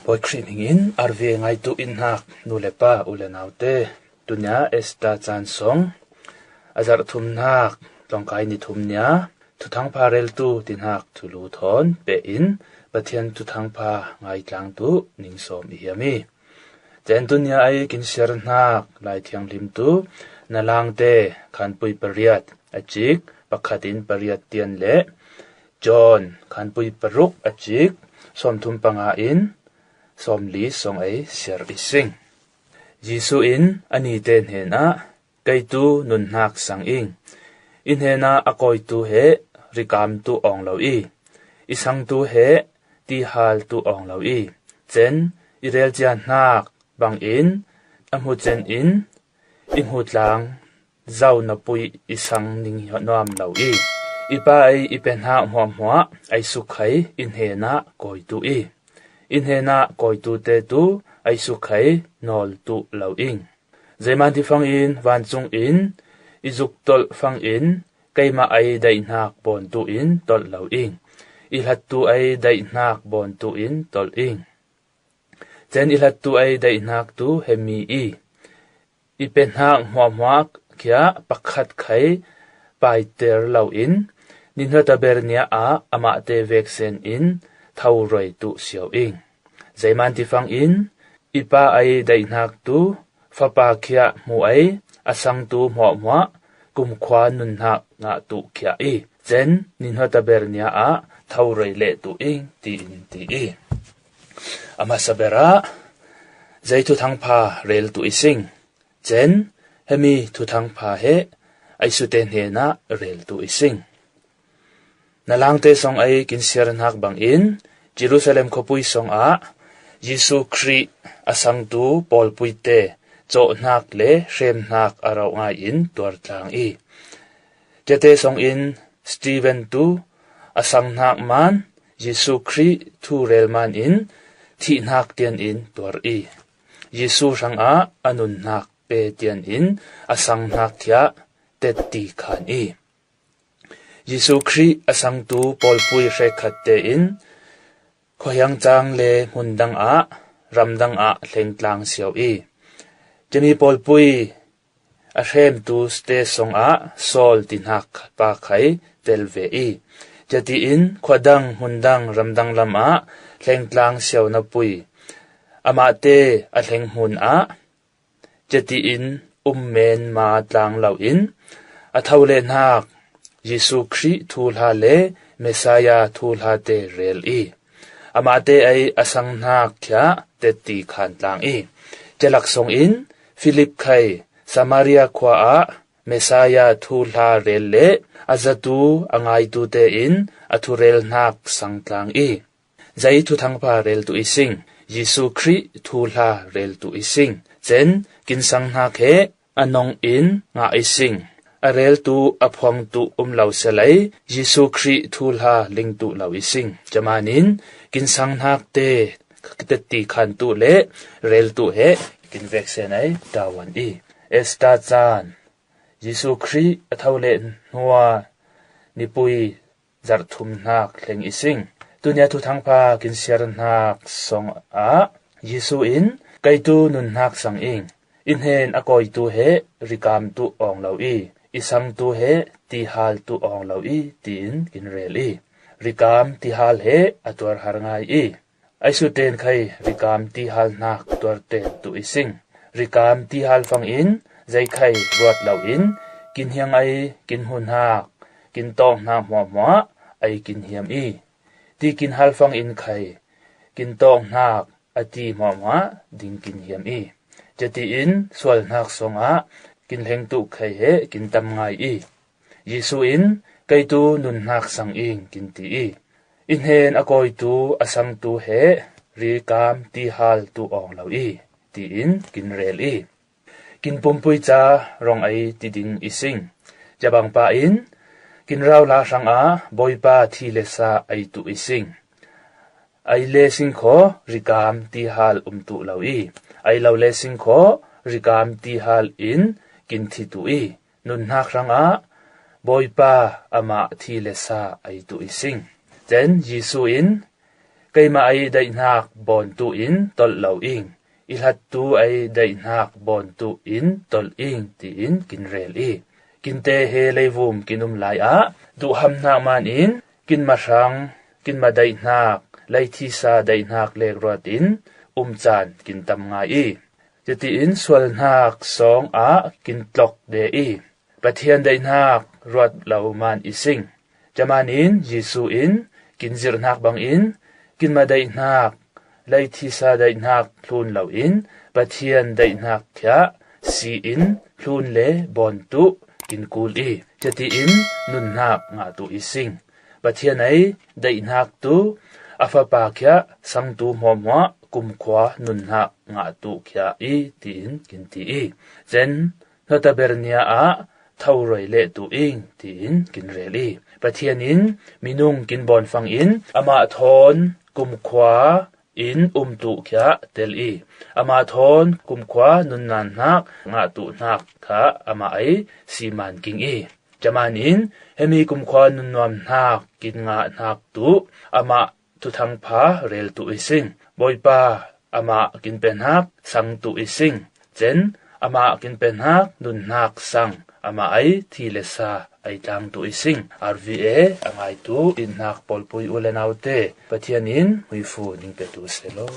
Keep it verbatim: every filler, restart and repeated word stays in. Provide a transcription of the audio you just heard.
Bawi Khrih hmingin R V A ngaitu in hnak nu le pa u le naute, tunia Esther caan song a zarh thumhnak tongkai ni thum nia thuthangpha reltu ti hnak thulu thawn peh in Pathian thuthangpha ngaitlang tu ning sawm i hiam i. Cen tunia ei kin siar hnak Lai Thianghlim tu Nalangte khanpui pariat a cik pakhat in pariat tian le John khanpui paruk a cik sawmthum panga in sawmli song ei siar i sing. Jesuh in a nite hnenah, "Keitu nunhnak sang ing. I hnenah a kawitu he rikam tu awng lo i, i sangtu he tihal tu awng lo i, cen i relcia hnak bangin a hmu cen in i hmu tlang zau na pui i sang ning nuam lo i, i pa ei i pe hnak hmuahhmuah ei sukhei i hnenah kawitu i, i hnenah kawitute tu ei sukhei nawl tu lo ing. Zeiman ti fangin vancung in i zuk tolh fangin keimah ei daihnak bawntu in tolh lo ing. I hlattu ei daihnak bawntu in tolh ing. Cen i hlattu ei daihnak tu hemi i, i pe hnak hmuahhmuah khia pakhat khai paiter lo in, nihnota ber nia ah amahte veksen in tho roi tu siau ing. Zeiman ti fangin i pa ei daihnak tu fapa khia hmu ei a sangtu hmuahhmuah kumkhua nunhnak ngah tu khia i, cen nihnota ber nia ah tho roi leh tu ing," tiin ti i. A hmasa berah zei thuthangpha rel tu i sing. Cen hemi thuthangpha he ei sute hnenah rel tu i sing. Nalangte song ei kin siar hnak bangin Jerusalem khuapui song ah Jesuh Khrih a sangtu pawlpuite cawhhnak le hremhnak a rauh ngai in tuar tlang i, ciate song in Stephen tu a sanghnak man Jesuh Khrih thu rel man in thihnak tian in tuar i, Jesuh hrangah a nunhnak pe tian in a sanghnak khia tetti khan i, Jesuh Khrih a sangtu pawlpui hrekkhat tein khuahiang cang le hmun dang ah, ramdang ah hlengtlang siau i, cemi pawlpui a hremtu state song ah Saul ti hnak pa khai tel ve i, ciatiin khuadang, hmundang, ramdang lam ah hlengtlang siau na pui amahte a hleng hmun ah ciatiin um men ma tlang lo in a tho le hnak Jesuh Khrih thuhla le Messiah thuhlate rel i, amahte ei a sanghnak khia tetti khan tlang i, cialak song in Philip khai Samaria khua ah Messiah thuhla rel le a zatu a ngaitute in a thurel hnak sang tlang i, zei thuthangpha rel tu i sing, Jesuh Khrih thuhla rel tu i sing. Cen kin sanghnak he a nong in ngah i sing. A rel tu a phuang tu um lo selei Jesuh Khrih thuhla ling tu lo i sing. Camanin kin sanghnak te tetti khan tu le rel tu he kin veksen ei tawan i. Esther caan Jesuh Khrih a tho le hnuah nipui zarh thumhnak hleng i sing. Tunia thuthangpha kin siar hnak song ah Jesuh in, "Keitu nunhnak sang ing. I hnen a kawitu he rikam tu awng lo i, i sangtu he tihal tu awng lo i," tiin kin rel i, rikam tihal he a tuar har ngai i, ei suten khai rikam tihal hnak tuar ten tu i sing. Rikam tihal fangin zei khai ruat lo in kin hiang ei, kin hmu hnak, kin tawng hnak hmuahhmuah ei kin hiam i, ti kin hal fangin khai kin tawng hnak a ti hmuahhmuah ding kin hiam i, ciatiin sual hnak song ah kin hleng tu khai he kin tam ngai i, Jesuh in, "Keitu nunhnak sang ing," kin ti i, "I hnen a kawitu a sangtu he rikam tihal tu awng lo i," tiin kin rel i, kin pumpui ca rong ei ti ding i sing. Cabangpa in, "Kin rauhla hrangah Bawipa thi le sa ei tu i sing. Ei le sing khaw rikam tihal um tu lo i, ei lo le sing khaw rikam tihal in kin thi tu i, nunhnak hrangah Bawipa amah thi le sa ei tu i sing." Cen Jesuh in, Keimah ei daihnak bawntu in tolh lo ing, i hlattu ei daihnak bawntu in tolh ing, tiin kin rel i. Kinte he leivum kin um lai ah duhhamhnak man in kinmahrang, kinmadaihnak, leithisa daihnak lekruat in umcan kin tam ngai i, cutiin sualhnak sawng ah kin tlok de i, Pathian daihnak ruat lo man i sing. Caman in Jesuh in kin zirhnak bangin kinmadaihnak, leithisa daihnak hlun loin Pathian daihnak khiah si in hlun le bawntu kin kul i, cutiin nunnak ngahtu i sing. Pathian ei daihnak tu a fapa khiah sangtu hmuahhmuah kumkhua nunnak ngahtu khiah i, tiin kin ti i. Cen Notabernia ah thoroi lehtu ing, tiin kin rel i. Pathian in minung kin bawnfang in amah thawn kumkhua in umtu khiah tel i, amah thawn kumkhua nunnak ngahtu hnak kha amah ei siman king i. Caman in hemi kumkhua nunnuam hnak kin ngah hnak tu amah thuthang pha reltu i sing. Bawipa, amah kin pehnak sangtu i sing. Cen, amah kin pehnak nunnak sang, amah ei thi le sa ei tlangtu i sing. R V A a ngaitu i hnak pawlpui u le naute, Pathian in hmuifu ning petu selaw.